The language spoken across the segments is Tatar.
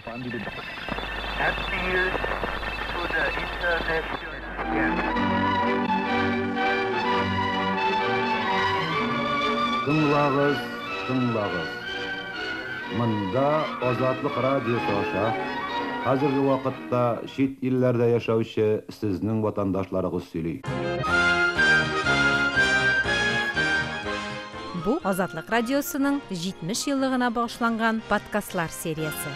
Appeal to the international. Тыңлагыз, тыңлагыз. Монда Азатлык радиосы аша хәзерге вакытта чит илләрдә яшәүче сезнең ватандашларыгыз сөйли. Бу Азатлык радиосының 70 еллыгына багышланган подкастлар сериясе.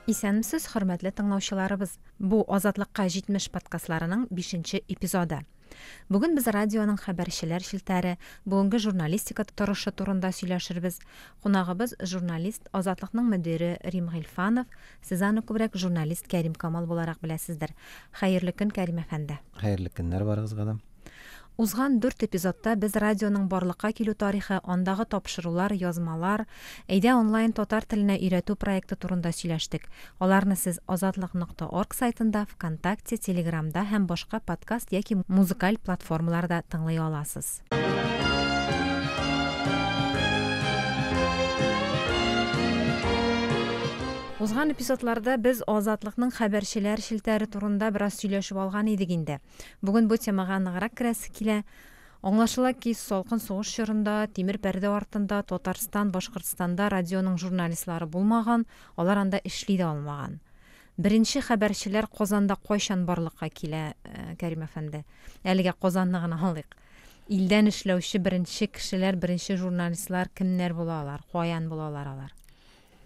Исәнмесез, хөрмәтле тыңлаучыларыбыз. Бу Азатлыкка 70 подкастларының 5 эпизоды. Бүген без радионың хәбәрчеләр челтәре, бүгенге журналистика торышы турында сөйләшербез. Кунагыбыз журналист, Азатлыкның мөдире Рим Гыйльфанов. Сез аны күбрәк журналист Кәрим Камал буларак беләсездер. Хәерле көн, Кәрим әфәнде. Хәерле көннәр барыгызга да. Узган дүрт эпизодта без радионың барлыкка килү тарихы, андагы тапшырулар, язмалар, Әйдә онлайн татар теленә өйрәтү проекты турында сөйләштек. Аларны сез азатлык нокта орг сайтында, ВКонтакте, Телеграмда һәм башка подкаст яки музыкаль платформаларда тыңлый аласыз. Узган эпизодларда без Азатлыкның хәбәрчеләр челтәре турында бераз сөйләшеп алган идек инде. Бүген бу темага ныграк керәсе килә. Аңлашыла ки, салкын сугыш чорында, тимер пәрдә артында Татарстан, Башкортстанда радионың журналистлары булмаган, алар анда эшли дә алмаган. Беренче хәбәрчеләр Казанда кайчан барлыкка килә, Кәрим әфәнде? Әлегә Казанны гына алыйк. Илдән эшләүче беренче кешеләр, беренче журналистлар кемнәр була алар? Каян булалар алар?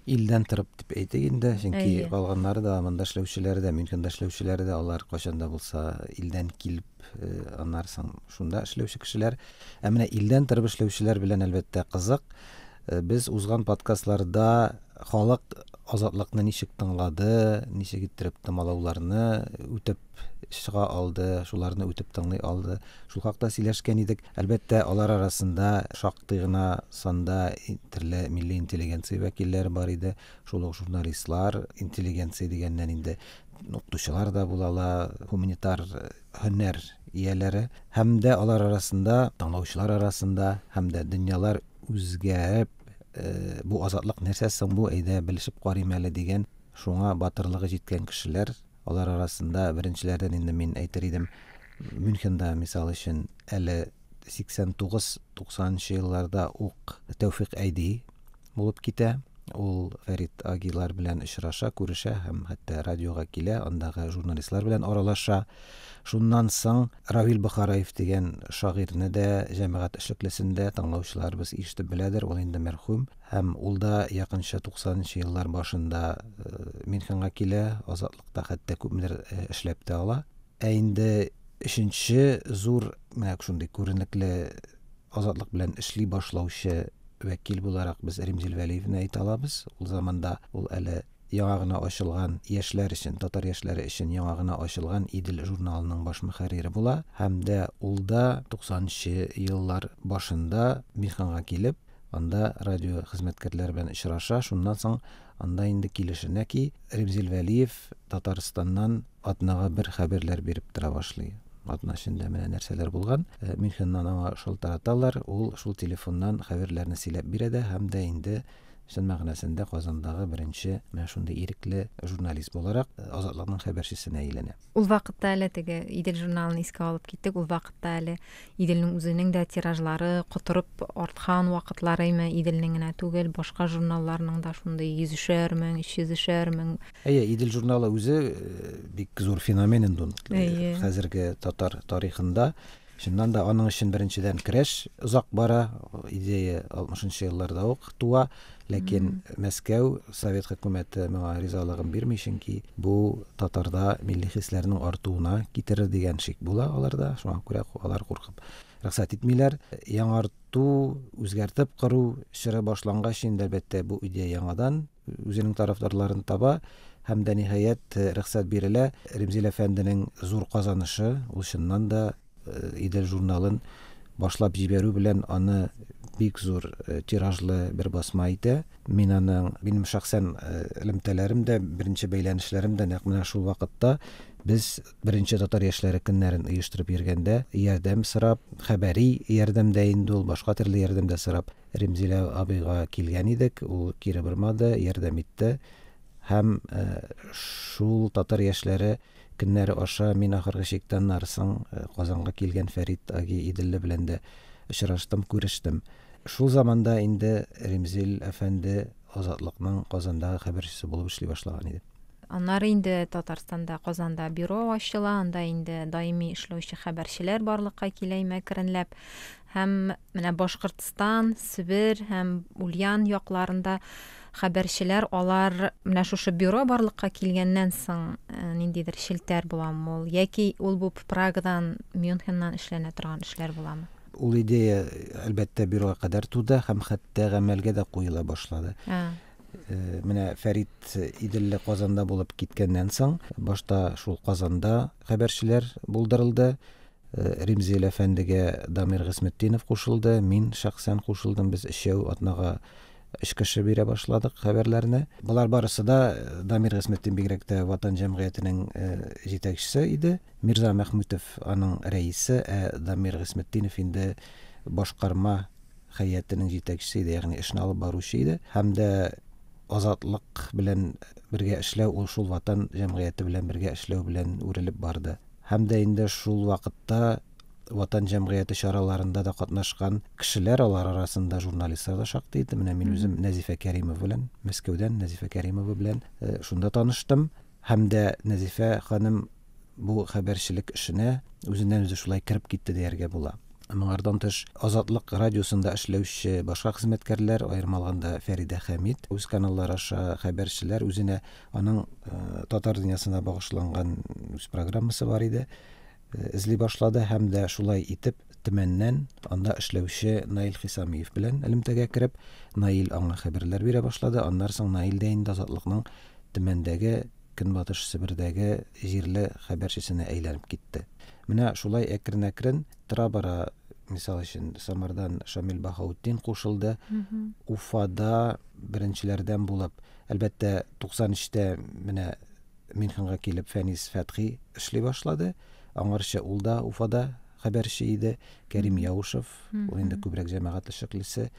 Илдән торып дип әйтик инде, чөнки калганнары да, монда эшләүчеләре дә, Мюнхенда эшләүчеләре дә, алар кайчан да булса илдән килеп, аннары соң шунда эшләүче кешеләр. Ә менә илдән торып эшләүчеләр белән, әлбәттә, кызык. Без узган подкастларда халык Азатлыкны ничек тыңлады, ничек иттереп томалауларны үтеп чыга алды, шуларны үтеп тыңлый алды. Шул хакта сөйләшкән идек. Әлбәттә, алар арасында шактый гына санда төрле милли интеллигенция вәкилләре бар иде. Шул ук журналистлар, интеллигенция дигәннән инде укытучылар да була ала, гуманитар һөнәр ияләре. Һәм дә алар арасында, тыңлаучылар арасында һәм дә дөньялар үзгәреп, бу азатлык нәрсә соң бу, әйдә белешеп карыйм әле дигән, шуңа батырлыгы җиткән кешеләр, алар арасында беренчеләрдән инде мин әйтер идем, Мюнхенда, мисал өчен, әле 89-90 елларда ук Тәүфик Әйди булып китә. Ул Фәрит Агилар белән очраша, күрешә һәм хәтта радиога килә, андагы журналистлар белән аралаша. Шуннан соң Равил Бохараев дигән шагыйрьне дә, җәмәгать эшлеклесен дә тыңлаучыларыбыз ишетеп беләдер, ул инде мәрхүм. Һәм ул да якынча 90 еллар башында Мюнхенга килә, Азатлыкта хәтта күпмедер эшләп тә ала. Ә инде өченче зур, менә шундый күренекле Азатлык белән эшли башлаучы вәкил буларак без Римзил Вәлиевне әйтә алабыз. Ул заманда ул әле яңа гына ачылган яшьләр өчен, татар яшьләре өчен яңа гына ачылган Идел журналының баш мөхәррире була. Һәм дә ул да 90 еллар башында Мюнхенга килеп, анда радио хезмәткәрләре белән очраша. Шуннан соң анда инде килешенә ки, Римзил Вәлиев Татарстаннан атнага бер хәбәрләр биреп тора башлый. Атна эчендә менә нәрсәләр булган. Мюнхеннан аңа шалтыраталар, ул шул телефоннан хәбәрләрне сөйләп бирә дә һәм дә инде чын мәгънәсендә Казандагы беренче менә шундый ирекле журналист буларак Азатлыкның хәбәрчесенә әйләнә. Ул вакытта әле теге Идел журналын искә алып киттек. Ул вакытта әле Иделнең үзенең дә тиражлары котырып арткан вакытлары име, Иделнең генә түгел, башка журналларның да шундый йөзешәр мең, өч йөзешәр мең. Әйе, Идел журналы үзе бик зур феномен инде ул хәзерге татар тарихында. Чыннан да аның өчен беренчедән көрәш озак бара, идея 60 елларда ук туа, ләкин Мәскәү совет хөкүмәте моңа ризалыгын бирми, чөнки бу татарда милли хисләрнең артуына китерер дигән шик була аларда, шуңа күрә алар куркып рөхсәт итмиләр. Яңарту, үзгәртеп кору чоры башлангач инде, әлбәттә, бу идея яңадан үзенең тарафдарларын таба һәм дә ниһаять рөхсәт бирелә. Римзил әфәнденең зур казанышы, ул чыннан да Идел журналын башлап җибәрү белән аны бик зур тиражлы бер басма итә. Мин аның, минем шәхсән элемтәләрем дә, беренче бәйләнешләрем дә нәкъ менә шул вакытта без беренче татар яшьләре көннәрен оештырып йөргәндә ярдәм сорап, хәбәри ярдәм дә инде ул, башка төрле ярдәм дә сорап. Ремзил абыйга килгән идек, ул кире бормады, ярдәм итте. Һәм шул татар яшьләре көннәре аша мин ахыргы чиктә аннары соң Казанга килгән Фәрит Аги Иделле белән дә очраштым, күрештем. Шул заманда инде Ремзил әфәнде Азатлыкның Казандагы хәбәрчесе булып эшли башлаган иде. Аннары инде Татарстанда, Казанда бюро ачыла, анда инде даими эшләүче хәбәрчеләр барлыкка килә әкренләп. Һәм менә Башкортстан, Себер һәм Ульян якларында хәбәрчеләр, алар менә шушы бюро барлыкка килгәннән соң ниндидер челтәр буламы ул, яки ул бу Прагадан, Мюнхеннан эшләнә торган эшләр буламы? Ул идея, әлбәттә, бюрога кадәр туды һәм хәтта гамәлгә дә куела башлады. Менә Фәрит Иделле Казанда булып киткәннән соң, башта шул Казанда хәбәрчеләр булдырылды. Римзил әфәндегә Дамир Гыйсметдинов кушылды, мин шәхсән кушылдым. Без өчәү атнага өч кеше бирә башладык хәбәрләрне. Болар барысы да Дамир Гыйсметдин бигрәк тә Ватан җәмгыятенең җитәкчесе иде. Мирза Мәхмүтов аның рәисе, ә Дамир Гыйсметдинов инде башкарма хәятенең җитәкчесе иде, ягъни эшне алып баручы иде. Һәм дә Азатлык белән бергә эшләү ул шул Ватан җәмгыяте белән бергә эшләү белән үрелеп барды. Һәм дә инде шул вакытта Ватан җәмгыяте чараларында да катнашкан кешеләр, алар арасында журналистлар да шактый иде. Менә мин үзем Нәзифә Кәримова белән, Мәскәүдән Нәзифә Кәримова белән шунда таныштым. Һәм дә Нәзифә ханым бу хәбәрчелек эшенә үзеннән-үзе шулай кереп китте дияргә була. Моңардан тыш, Азатлык радиосында эшләүче башка хезмәткәрләр, аерым алганда Фәридә Хәмид, үз каналлары аша хәбәрчеләр, үзенә аның татар дөньясына багышланган үз программасы бар иде, эзли башлады һәм дә шулай итеп Төмәннән анда эшләүче Наил Хисамиев белән элемтәгә кереп, Наил аңа хәбәрләр бирә башлады. Аннан соң Наил дә инде Азатлыкның Төмәндәге, Көнбатыш Себердәге җирле хәбәрчесенә әйләнеп китте. Менә шулай әкрен-әкрен тора-бара, мисал өчен, Самардан Шамил Баһаутдин кушылды. Уфада беренчеләрдән булып, әлбәттә, 93-тә менә Мюнхенга килеп Фәнис Фәтхи эшли башлады. Аңарчы ул да Уфада хәбәрче иде. Кәрим Яушев, ул инде күбрәк җәмәгать эшлеклесе,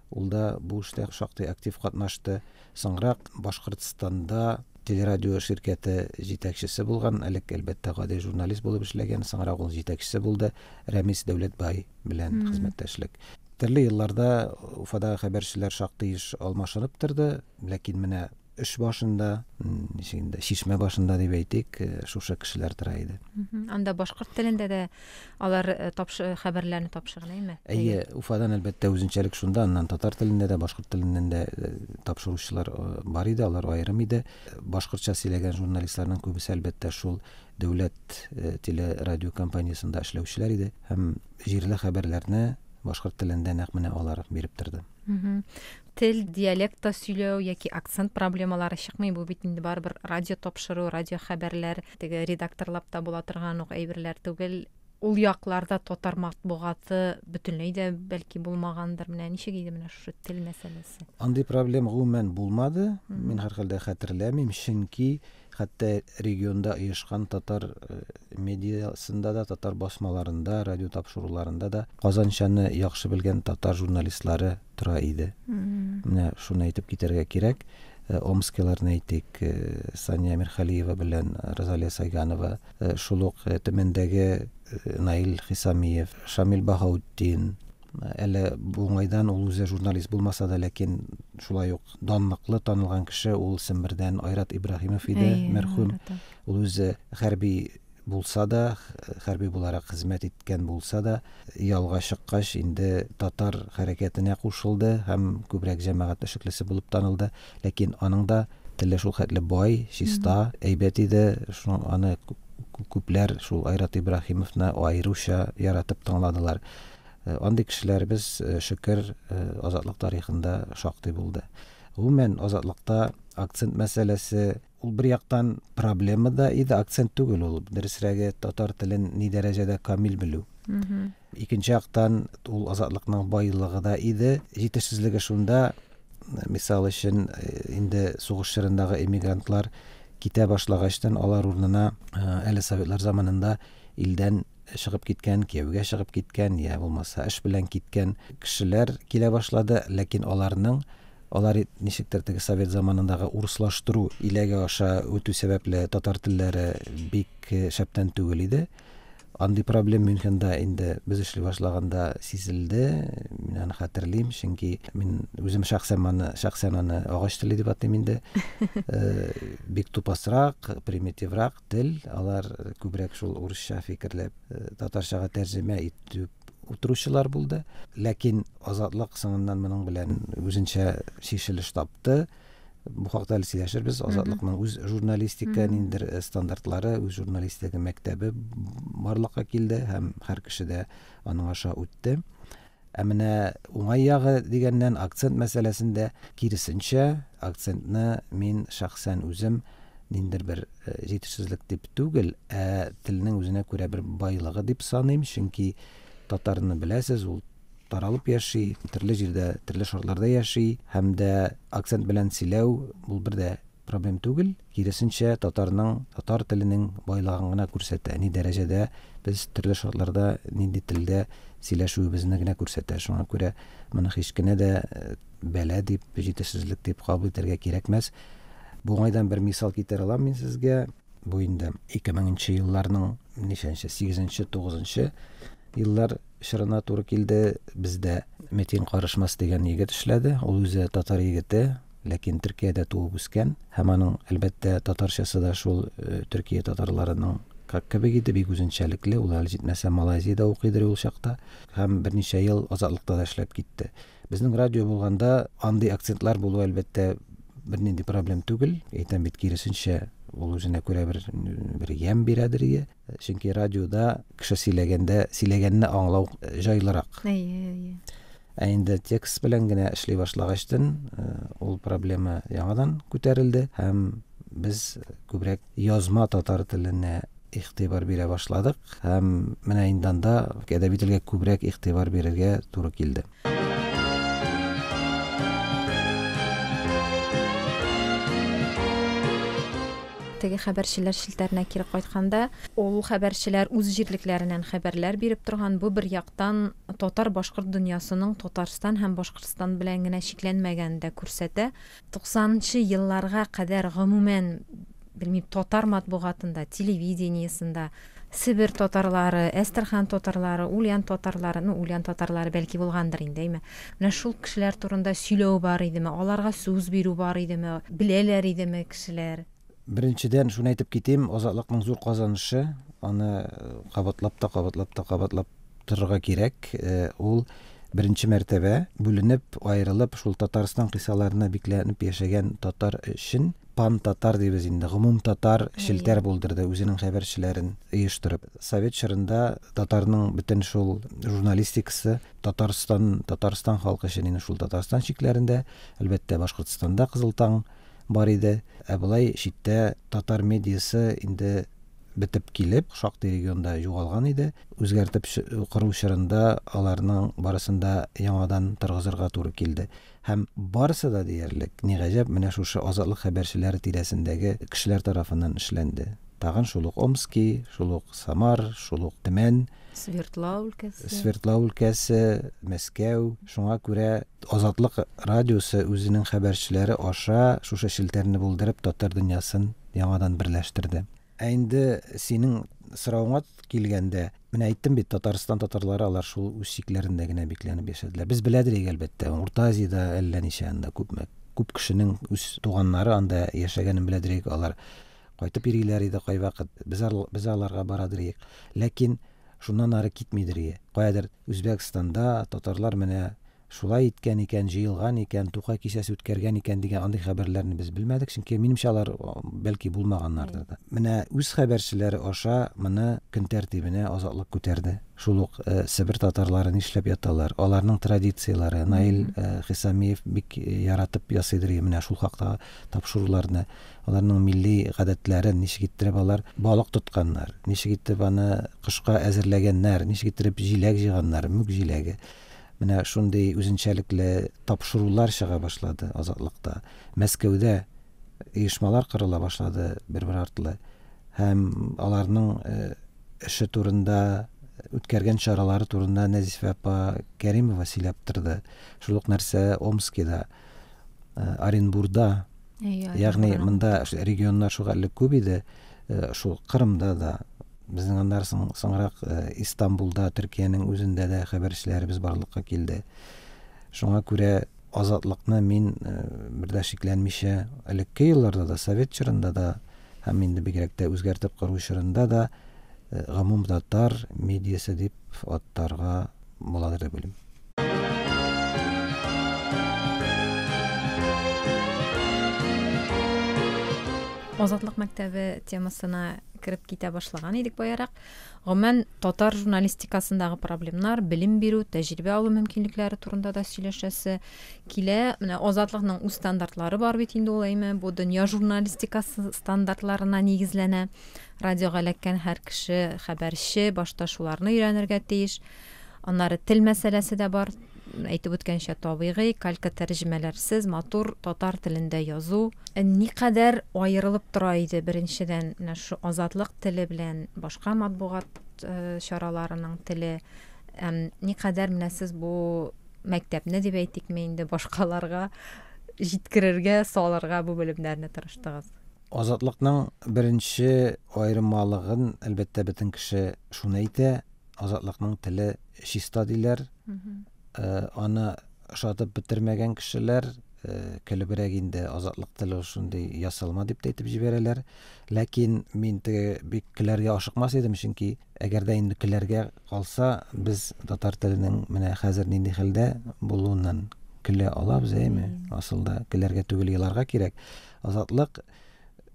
ул да бу эштә шактый актив катнашты. Соңрак Башкортстанда телерадио ширкәте җитәкчесе булган, элек, әлбәттә, гади журналист булып эшләгән, соңрак ул җитәкчесе булды, Рәмис Дәүләтбай белән хезмәттәшлек. Төрле елларда Уфадагы хәбәрчеләр шактый еш алмашынып торды, ләкин менә эш башында, ничек инде, чишмә башында дип әйтик, шушы кешеләр тора иде. Анда башкорт телендә дә алар хәбәрләрне тапшырган, әйме? Әйе, Уфадан әлбәттә үзенчәлек шунда, аннан татар телендә дә, башкорт теленнән дә тапшыручылар бар иде, алар аерым иде. Башкортча сөйләгән журналистларның күбесе әлбәттә шул дәүләт телерадио компаниясендә эшләүчеләр иде һәм җирле хәбәрләрне башкорт телендә нәкъ менә алар биреп торды. Тел, диалектта сөйләү яки акцент проблемалары чыкмый, бу бит инде барыбер радио тапшыру, радио хәбәрләр, теге редакторлап та була торган ук әйберләр түгел. Ул якларда татар матбугаты бөтенләй дә бәлки булмагандыр. Менә ничек иде менә шушы тел мәсьәләсе? Андый проблем гомумән булмады. Мин һәрхәлдә хәтерләмим, чөнки хәтта регионда оешкан татар медиасында да, татар басмаларында, радио тапшыруларында да казанчаны яхшы белгән татар журналистлары тора иде. Менә шуны әйтеп китәргә кирәк. Омскиларны әйтик, Сания Мирхалиева белән Розалия Сайганова, шул ук Төмәндәге Наил Хисамиев, Шамил Баһаутдин, әле бу уңайдан ул үзе журналист булмаса да, ләкин шулай ук данлыклы танылган кеше ул Сембердән Айрат Ибраһимов иде, мәрхүм. Ул үзе хәрби булса да, хәрби буларак хезмәт иткән булса да, ялга чыккач инде татар хәрәкәтенә кушылды һәм күбрәк җәмәгать эшлеклесе булып танылды. Ләкин аның да теле шул хәтле бай, чиста, әйбәт иде. Шуның аны күпләр шул Айрат Ибраһимовны аеруча яратып тыңладылар. Андый кешеләребез, шөкер, Азатлык тарихында шактый булды. Гомумән, Азатлыкта акцент мәсьәләсе ул бер яктан проблема да иде, акцент түгел ул, дөресрәге татар телен ни дәрәҗәдә камил белү. Икенче яктан ул Азатлыкның байлыгы да иде. Җитешсезлеге шунда, мисал өчен, инде сугыш чорындагы эмигрантлар китә башлагачтан алар урынына әле советлар заманында илдән чыгып киткән, кияүгә чыгып киткән, я булмаса эш белән киткән кешеләр килә башлады, ләкин аларның алар ничектер теге совет заманындагы урыслаштыру иләге аша үтү сәбәпле татар телләре бик шәптән түгел иде. Андый проблем Мюнхенда инде без эшли башлаганда сизелде. Мин аны хәтерлим, чөнки мин үзем шәхсән аны, шәхсән аны агач теле дип атыйм инде. Бик тупасрак, примитиврак тел. Алар күбрәк шул урысча фикерләп, татарчага тәрҗемә итеп утыручылар булды. Ләкин Азатлык соңыннан моның белән үзенчә чишелеш тапты. Бу хакта әле сөйләшербез. Азатлыкның үз журналистика ниндидер стандартлары, үз журналистика мәктәбе барлыкка килде һәм һәр кеше дә аның аша үтте. Ә менә уңай ягы дигәннән, акцент мәсьәләсендә киресенчә, акцентны мин шәхсән үзем ниндидер бер җитешсезлек дип түгел, ә телнең үзенә күрә бер байлыгы дип саныйм, чөнки татарны беләсез, ул таралып яши, төрле җирдә, төрле шартларда яши, һәм дә акцент белән сөйләү ул бер дә проблем түгел. Киресенчә, татарның, татар теленең байлыгын гына күрсәтә. Ни дәрәҗәдә без төрле шартларда нинди телдә сөйләшүебезне генә күрсәтә. Шуңа күрә моны һич кенә дә бәла дип, җитешсезлек дип кабул итәргә кирәкмәс. Бу уңайдан бер мисал китерә алам мин сезгә. Бу инде 2000 елларның ничәнче, 8-нче, 9-нчы еллар чорына туры килде. Бездә Метин Карышмас дигән егет эшләде. Ул үзе татар егете, ләкин Төркиядә туып үскән. Һәм аның, әлбәттә, татарчасы да шул Төркия татарларының кебек иде, бик үзенчәлекле. Ул әле җитмәсә Малайзиядә укыйдыр ул чакта. Һәм берничә ел Азатлыкта да эшләп китте. Безнең радио булганда андый акцентлар булу, әлбәттә, бернинди проблем түгел. Әйтәм бит, киресенчә, ул үзенә күрә бер, бер ямь бирәдер ие. Чөнки радиода кеше сөйләгәндә, сөйләгәнне аңлау җайлырак. Әйе, әйе. Ә инде текст белән генә эшли башлагачтын, ул проблема яңадан күтәрелде һәм без күбрәк язма татар теленә игътибар бирә башладык һәм менә инде анда әдәби телгә күбрәк игътибар бирергә туры килде. Теге хәбәрчеләр челтәренә кире кайтканда, ул хәбәрчеләр үз җирлекләреннән хәбәрләр биреп торган. Бу бер яктан татар-башкорт дөньясының Татарстан һәм Башкортстан белән генә чикләнмәгәнен дә күрсәтә. 90нчы елларга кадәр гомумән, белмим, татар матбугатында, телевидениесында Себер татарлары, Әстерхан татарлары, Ульян татарлары, ну, Ульян татарлары бәлки булгандыр инде, әйме. Менә шул кешеләр турында сөйләү бар идеме, аларга сүз бирү бар идеме, беләләр идеме кешеләр? Беренчедән, шуны әйтеп китим, Азатлыкның зур казанышы, аны кабатлап та, кабатлап та, кабатлап торырга кирәк. Ул беренче мәртәбә бүленеп, аерылып, шул Татарстан кыйсаларына бикләнеп яшәгән татар өчен пан-татар дибез инде, гомум татар челтәр булдырды, үзенең хәбәрчеләрен оештырып. Совет чорында татарның бөтен шул журналистикасы Татарстан, Татарстан халкы өчен инде шул Татарстан чикләрендә, әлбәттә, Башкортстанда Кызыл таң бар иде. Ә болай читтә татар медиасы инде бетеп килеп, шактый регионда югалган иде. Үзгәртеп кору чорында аларның барысын да яңадан торгызырга туры килде. Һәм барысы да диярлек, ни гаҗәп, менә шушы Азатлык хәбәрчеләре тирәсендәге кешеләр тарафыннан эшләнде. Тагын шул ук Омски, шул ук Самар, шул ук Төмән, Свердлау өлкәсе. Свердлау өлкәсе, Мәскәү. Шуңа күрә Азатлык радиосы үзенең хәбәрчеләре аша шушы челтәрне булдырып, татар дөньясын яңадан берләштерде. Ә инде синең соравыңа килгәндә, менә әйттем бит, Татарстан татарлары алар шул үз чикләрендә генә бикләнеп яшәделәр. Без беләдер идек, әлбәттә, Урта Азиядә әллә ничә анда күпме, күп кешенең үз туганнары анда яшәгәнен беләдер идек, алар кайтып йөриләр иде кайвакыт, без, без аларга барадыр идек. Ләкин шуннан ары китмидер иде. Каядыр Үзбәкстанда татарлар менә шулай иткән икән, җыелган икән, Тукай кичәсе үткәргән икән дигән андый хәбәрләрне без белмәдек, чөнки минемчә алар бәлки булмаганнардыр да. Менә үз хәбәрчеләре аша моны көн тәртибенә Азатлык күтәрде. Шул ук Себер татарлары нишләп яталар, аларның традицияләре, Наил Хисамиев бик яратып ясыйдыр менә шул хакта тапшыруларны, аларның милли гадәтләрен ничек иттереп алар балык тотканнар, ничек итеп аны кышка әзерләгәннәр, ничек иттереп җиләк җыйганнар, мүк җиләге. Менә шундый үзенчәлекле тапшырулар чыга башлады Азатлыкта. Мәскәүдә оешмалар корыла башлады бер-бер артлы. Һәм аларның эше турында үткәргән чаралары турында Нәзифә апа Кәримова сөйләп торды. Шул ук нәрсә Омскида, Оренбурда. Ягъни монда регионнар шулкадәрле күп иде, шул Кырымда да, безнең аннары соң соңрак Истанбулда, Төркиянең үзендә дә хәбәрчеләребез барлыкка килде. Шуңа күрә Азатлыкны мин бер дә шикләнмичә элекке елларда да, совет чорында да һәм инде бигрәк тә үзгәртеп кору чорында да гомумтатар медиасы дип атарга буладыр дип уйлыйм. Азатлык мәктәбе темасына кереп китә башлаган идек баярак. Гомумән, татар журналистикасындагы проблемнар, белем бирү, тәҗрибә алу мөмкинлекләре турында да сөйләшәсе килә. Менә Азатлыкның үз стандартлары бар бит инде ул, әйме, бу дөнья журналистикасы стандартларына нигезләнә. Радиога эләккән һәр кеше хәбәрче, башта шуларны өйрәнергә тиеш. Аннары тел мәсьәләсе дә бар. Әйтеп үткәнчә, табигый, калька тәрҗемәләрсез, матур татар телендә язу. Никадәр аерылып тора иде, беренчедән, менә шушы Азатлык теле белән башка матбугат чараларының теле. Никадәр менә сез бу мәктәпне дип әйтикме инде, башкаларга җиткерергә, салырга бу белемнәрне тырыштыгыз? Азатлыкның беренче аермалыгын, әлбәттә, бөтен кеше шуны әйтә, Азатлыкның теле чиста диләр. Аны ошатып бетермәгән кешеләр көлебрәк инде Азатлык теле шундый ясалма дип тә әйтеп җибәрәләр. Ләкин мин теге бик көләргә ашыкмас идем, чөнки әгәр дә инде көләргә калса, без татар теленең менә хәзер нинди хәлдә булуыннан көлә алабыз, әйеме? Асылда көләргә түгел, еларга кирәк. Азатлык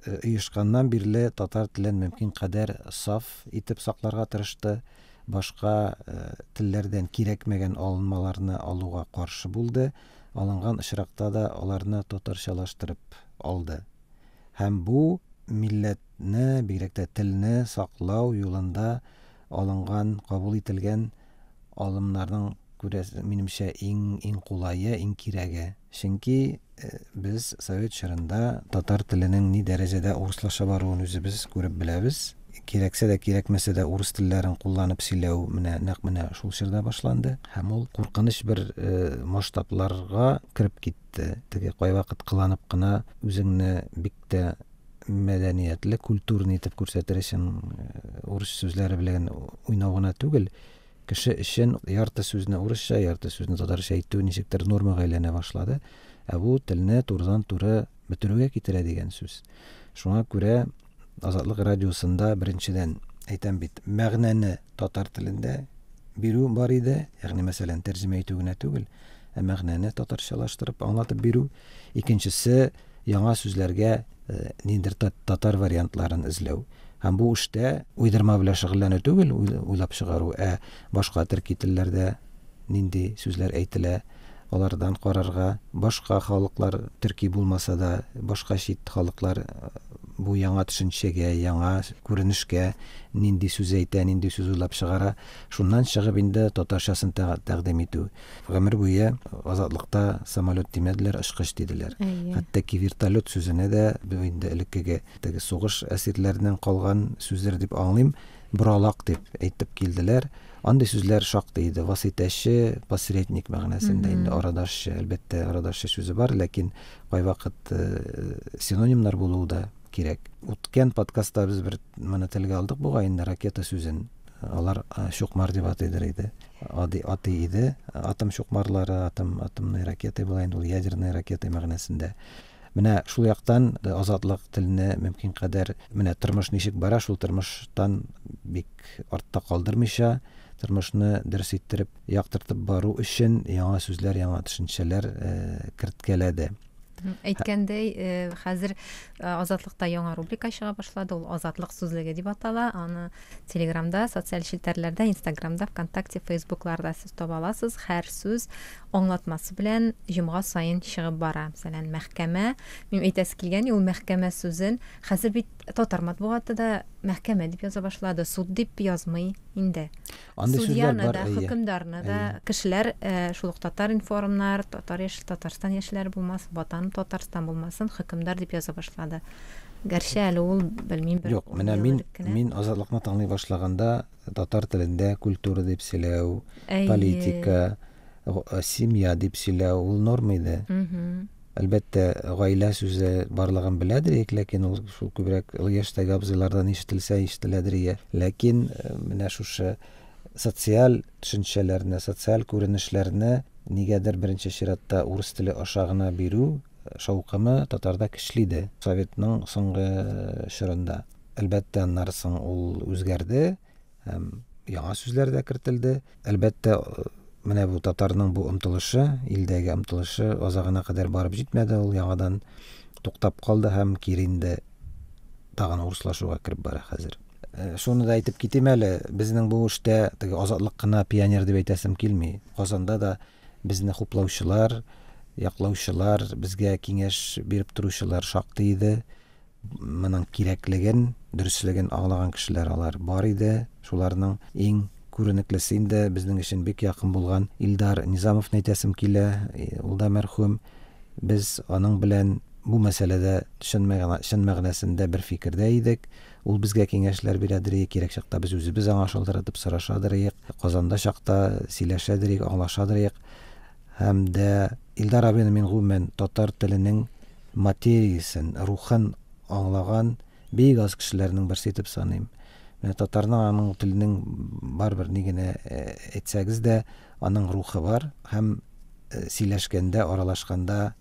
оешканнан бирле татар телен мөмкин кадәр саф итеп сакларга тырышты, башка телләрдән кирәкмәгән алынмаларны алуга каршы булды, алынган очракта да аларны татарчалаштырып алды. Һәм бу милләтне, бигрәк тә телне саклау юлында алынган, кабул ителгән алымнарның, күрәсең, минемчә, иң, иң кулае, иң кирәге. Чөнки без совет чорында татар теленең ни дәрәҗәдә урыслаша баруын үзебез күреп беләбез. Кирәксә дә, кирәкмәсә дә урыс телләрен кулланып сөйләү менә нәкъ менә шул чорда башланды. Һәм ул куркыныч бер масштабларга кереп китте. Теге кайвакыт кыланып кына үзеңне бик тә мәдәниятле, культурный итеп күрсәтер өчен урыс сүзләре белән уйнау гына түгел, кеше өчен ярты сүзне урысча, ярты сүзне татарча әйтү ничектер нормага әйләнә башлады. Ә бу телне турыдан-туры бетерүгә китерә дигән сүз. Шуңа күрә Азатлык радиосында беренчедән әйтәм бит, мәгънәне татар телендә бирү бар иде, ягъни мәсәлән, тәрҗемә итү генә түгел, ә мәгънәне татарчалаштырып аңлатып бирү. Икенчесе, яңа сүзләргә ниндидер татар вариантларын эзләү. Һәм бу эштә уйдырма белән шөгыльләнү түгел, уйлап чыгару, ә башка төрки телләрдә нинди сүзләр әйтелә, алардан карарга, башка халыклар, төрки булмаса да, башка чит халыклар бу яңа төшенчәгә, яңа күренешкә нинди сүз әйтә, нинди сүз уйлап чыгара, шуннан чыгып инде татарчасын тәкъдим итү. Гомер буе Азатлыкта самолет димәделәр, очкыч диделәр. Хәтта ки вертолет сүзенә дә бу инде элеккеге теге сугыш әсирләреннән калган сүздер дип аңлыйм, боралак дип әйтеп килделәр. Андый сүзләр шактый иде. Васыйтәче, посредник мәгънәсендә инде арадашчы, әлбәттә, арадашчы сүзе бар, ләкин кайвакыт синонимнар булуы да кирәк. Үткән подкастта без бер моны телгә алдык бугай инде, ракета сүзен. Алар чукмар дип атыйдыр иде. Ади атый иде. Атом чукмарлары, атом, атомный ракета була инде ул, ядерная ракета мәгънәсендә. Менә шул яктан Азатлык теленә мөмкин кадәр менә тормыш ничек бара, шул тормыштан бик артта калдырмыйча, тормышны дөрес иттереп, яктыртып бару өчен яңа сүзләр, яңа төшенчәләр керткәләде. Әйткәндәй, хәзер Азатлыкта яңа рубрика чыга башлады, ул Азатлык сүзлеге дип атала. Аны Телеграмда, социаль челтәрләрдә, Инстаграмда, ВКонтакте, Фейсбукларда сез таба аласыз. Һәр сүз аңлатмасы белән җомга саен чыгып бара. Мәсәлән, мәхкәмә, минем әйтәсе килгән, ул мәхкәмә сүзен хәзер бит татар матбугаты да мәхкәмә дип яза башлады, суд дип язмый. инде. Андый сүзләр Судьяны бар, да, әйе. хөкемдарны да Әйе. кешеләр шул ук Татар-информнар, Татар яшь, Татарстан яшьләре булмасын, Ватаным Татарстан булмасын, хөкемдар дип яза башлады. Гәрчә әле ул, белмим, бер Юк, ун менә ел мин элек кенә. мин Азатлыкны тыңлый башлаганда татар телендә культура дип сөйләү, Әйе. политика, семья дип сөйләү ул норма иде. Әлбәттә, гаилә сүзе барлыгын беләдер идек, ләкин ул шул күбрәк олы яшьтәге абзыйлардан ишетелсә ишетеләдер ие. Ләкин менә шушы социаль төшенчәләрне, социаль күренешләрне нигәдер беренче чиратта урыс теле аша гына бирү шаукымы татарда көчле иде Советның соңгы чорында. Әлбәттә, аннары соң ул үзгәрде һәм яңа сүзләр дә кертелде. Әлбәттә, менә бу татарның бу омтылышы, илдәге омтылышы азагына кадәр барып җитмәде, ул яңадан туктап калды һәм кире инде тагын урыслашуга кереп бара хәзер. Шуны да әйтеп китим әле, безнең бу эштә теге Азатлык кына пионер дип әйтәсем килми. Казанда да безне хуплаучылар, яклаучылар, безгә киңәш биреп торучылар шактый иде. Моның кирәклеген, дөреслеген аңлаган кешеләр алар бар иде. Шуларның иң күренеклесе инде безнең өчен бик якын булган Илдар Низамовны әйтәсем килә. Ул да мәрхүм. Без аның белән бу мәсьәләдә чын мәгънәсендә бер фикердә идек. Ул безгә киңәшләр бирәдер, кирәк чакта без үзебез аңа шалтыратып сорашадыр идек. Казанда чакта сөйләшәдер идек, аңлашадыр идек. Һәм дә Илдар абыйны мин гомумән татар теленең материясен, рухын аңлаган бик аз кешеләрнең берсе итеп саныйм. Менә татарның аның теленең барыбер ни генә әйтсәгез дә, аның рухы бар һәм сөйләшкәндә, аралашканда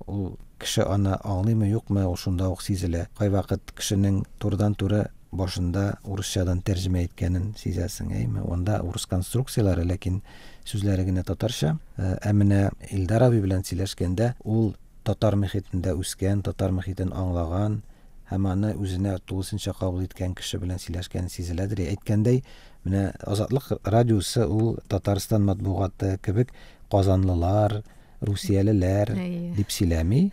ул кеше аны аңлыймы, юкмы, ул шунда ук сизелә. Кайвакыт кешенең турыдан-туры башында урысчадан тәрҗемә иткәнен сизәсең, әйме? Анда урыс конструкцияләре, ләкин сүзләре генә татарча. Ә менә Илдар абый белән сөйләшкәндә ул татар мөхитендә үскән, татар мөхитен аңлаган һәм аны үзенә тулысынча кабул иткән кеше белән сөйләшкән сизеләдер. Әйткәндәй, менә Азатлык радиосы ул Татарстан матбугаты кебек казанлылар, русиялеләр дип сөйләми,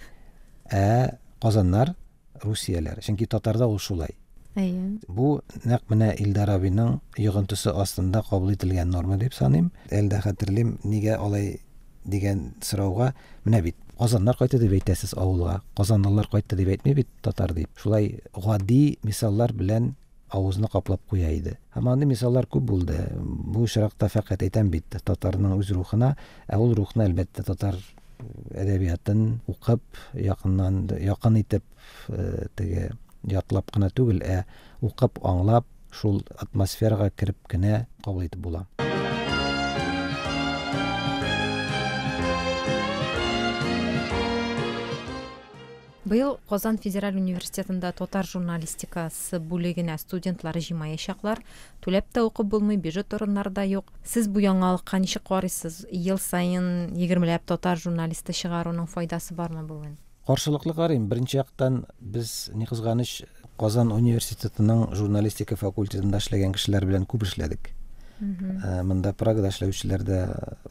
ә казаннар, русияләр. Чөнки татарда ул шулай. Бу нәкъ менә Илдар абыйның йогынтысы астында кабул ителгән норма дип саныйм. Әле дә хәтерлим, нигә алай дигән сорауга, менә бит казаннар кайтты дип әйтәсез авылга, казанлылар кайтты дип әйтми бит татар дип. Шулай гади мисаллар белән авызны каплап куя иде. Һәм андый мисаллар күп булды. Бу очракта фәкать әйтәм бит, татарның үз рухына, ә ул рухны әлбәттә татар әдәбиятын укып, якыннан якын итеп, теге ятлап кына түгел, ә укып, аңлап, шул атмосферага кереп кенә кабул итеп була. Быел Казан федераль университетында татар журналистикасы бүлегенә студентлар җыймаячаклар. Түләп тә укып булмый, бюджет урыннары да юк. Сез бу яңалыкка ничек карыйсыз? Ел саен егермеләп татар журналисты чыгаруның файдасы бармы бүген? Каршылыклы карыйм. Беренче яктан без, ни кызганыч, Казан университетының журналистика факультетында эшләгән кешеләр белән күп эшләдек. Монда Прагада эшләүчеләр дә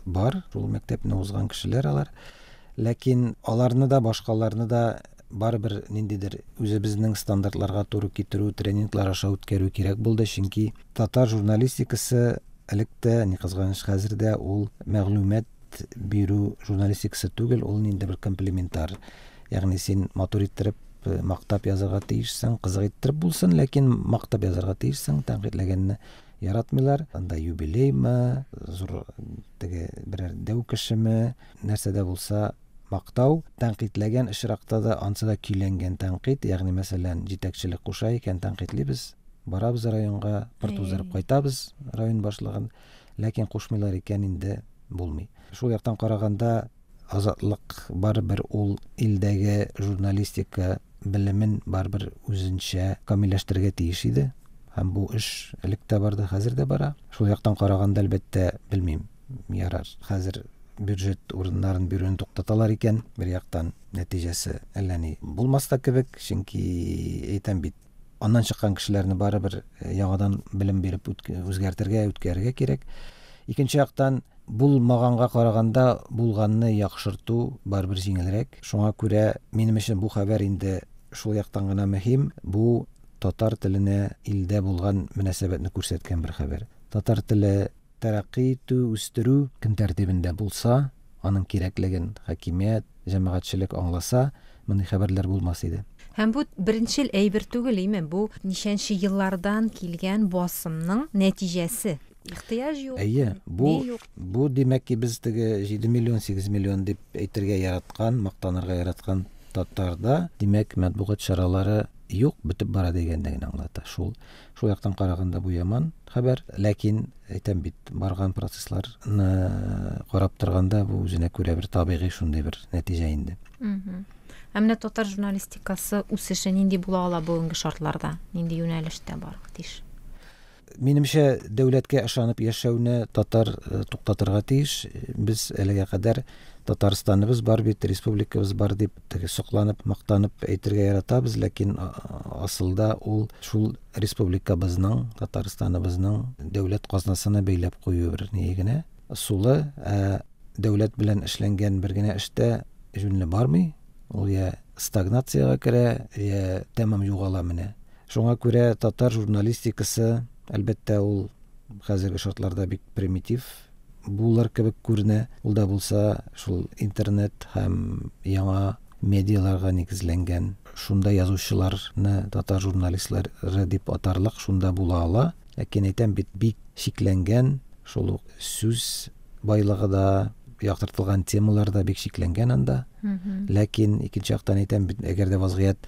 бар, шул мәктәпне узган кешеләр алар. Ләкин аларны да, башкаларны да барыбер ниндидер үзебезнең стандартларга туры китерү, тренинглар аша үткәрү кирәк булды, чөнки татар журналистикасы элек тә, ни кызганыч, хәзер дә ул мәгълүмат бирү журналистикасы түгел, ул ниндидер бер комплементар. Ягъни син матур иттереп, мактап язарга тиешсең, кызык иттереп булсын, ләкин мактап язарга тиешсең, тәнкыйтьләгәнне яратмыйлар. Анда юбилеймы, зур теге берәр дәү кешеме, нәрсә дә булса мактау, тәнкыйтьләгән очракта да ансы да көйләнгән тәнкыйть, ягъни мәсәлән, җитәкчелек куша икән, тәнкыйтьлибез, барабыз районга, пыр туздырып кайтабыз район башлыгын, ләкин кушмыйлар икән инде булмый. Шул яктан караганда Азатлык барыбер ул илдәге журналистика белемен барыбер үзенчә камилләштерергә тиеш иде. Һәм бу эш элек тә барды, хәзер дә бара. Шул яктан караганда, әлбәттә, белмим, ярар. Хәзер бюджет урыннарын бирүне туктаталар икән, бер яктан нәтиҗәсе әллә ни булмас та кебек, чөнки әйтәм бит, аннан чыккан кешеләрне барыбер яңадан белем биреп үзгәртергә, үткәрергә кирәк. Икенче яктан, булмаганга караганда булганны яхшырту барыбер җиңелрәк. Шуңа күрә минем өчен бу хәбәр инде шул яктан гына мөһим. Бу татар теленә илдә булган мөнәсәбәтне күрсәткән бер хәбәр. Татар теле тәрәкъкый итү, үстерү көн тәртибендә булса, аның кирәклеген хакимият, җәмәгатьчелек аңласа, мондый хәбәрләр булмас иде. Һәм бу беренчел әйбер түгел, име? Бу ничәнче еллардан килгән басымның нәтиҗәсе. Ихтыяҗ юк. Әйе, бу бу димәк ки, без теге 7 миллион, 8 миллион дип әйтергә яраткан, мактанырга яраткан татарда, димәк, матбугат чаралары юк, бетеп бара дигәнне генә аңлата. Шул шул яктан караганда бу яман хәбәр, ләкин әйтәм бит, барган процессларны карап торганда бу үзенә күрә бер табигый шундый бер нәтиҗә инде. Ә менә татар журналистикасы үсеше нинди була ала бүгенге шартларда? Нинди юнәлештә барырга тиеш? Минемчә, дәүләткә ышанып яшәүне татар э, туктатырга тиеш. Без әлегә кадәр Татарстаныбыз бар бит, республикабыз бар дип теге сокланып, мактанып әйтергә яратабыз, ләкин асылда ул шул республикабызның, Татарстаныбызның дәүләт казнасына бәйләп кую бер ни генә ысулы. Ә дәүләт белән эшләнгән бер генә эш тә җүнле бармый. Ул я стагнациягә керә, я тәмам югала менә. Шуңа күрә татар журналистикасы, әлбәттә, ул хәзерге шартларда бик примитив булыр кебек күренә. Ул да булса шул интернет һәм яңа медиаларга нигезләнгән. Шунда язучыларны татар журналистлары дип атарлык шунда була ала. Ләкин әйтәм бит, бик чикләнгән, шул ук сүз байлыгы да, яктыртылган темалар да бик чикләнгән анда. Ләкин икенче яктан әйтәм бит, әгәр дә вазгыять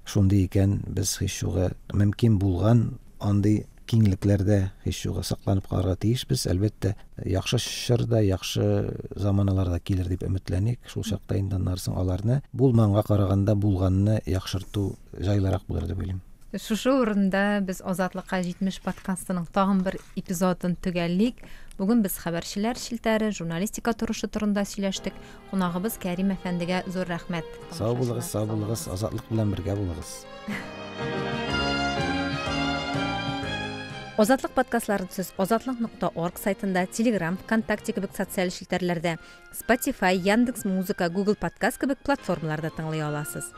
шундый икән, без һич югы мөмкин булган андый киңлекләрдә һич югы сакланып калырга тиешбез. Әлбәттә, яхшы чорда, яхшы заманалар да килер дип өметләник. Шул чакта инде аннары соң аларны булманга караганда булганны яхшырту җайлырак булыр дип уйлыйм. Шушы урында без Азатлыкка 70 подкастының тагын бер эпизодын төгәллик. Бүген без хәбәрчеләр челтәре, журналистика торышы турында сөйләштек. Кунагыбыз Кәрим әфәндегә зур рәхмәт. Сау булыгыз, сау булыгыз, Азатлык белән бергә булыгыз. Азатлык подкастларын сез азатлык.орг сайтында, Telegram, ВКонтакте кебек социаль челтәрләрдә, Spotify, Яндекс Музыка, Google Подкаст кебек платформаларда тыңлый аласыз.